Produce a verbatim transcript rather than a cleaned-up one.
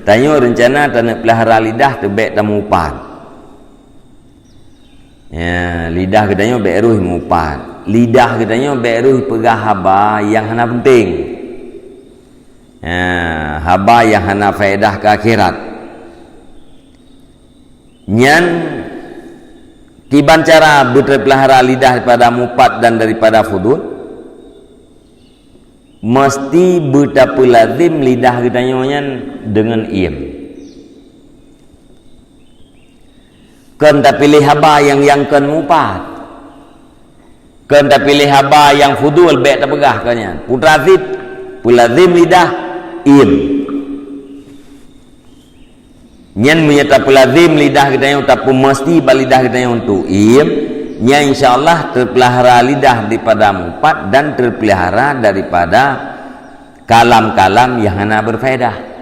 Tanyoe reuncana taneuk peulahara lidah teuh bék tamupat. Ya, lidah geutanyoe bék rôh mupat. Lidah geutanyoe bék rôh peugah haba nyang hana peunteng. Ya, haba nyang hana faedah keu akhirat. Nyan kiban cara beuteupeulahara lidah daripada mupat dan daripada fudul. Meusti beutapeulazem lidah geutanyoe nyan deungon iem. Kon tapiléh haba nyang, nyang kon mupat. Kon tapiléh haba nyang fudul bék tapeugah keu nyan. Putra sit, peulazem lidah, iem. Nyan meunyoe tapeulazem lidah geutanyoe, tapeumeusti bak lidah geutanyoe untuk iem, nyan insya Allah teupeulahara lidah daripada mupat dan teupeulahara daripada kalam-kalam nyang hana berfaedah.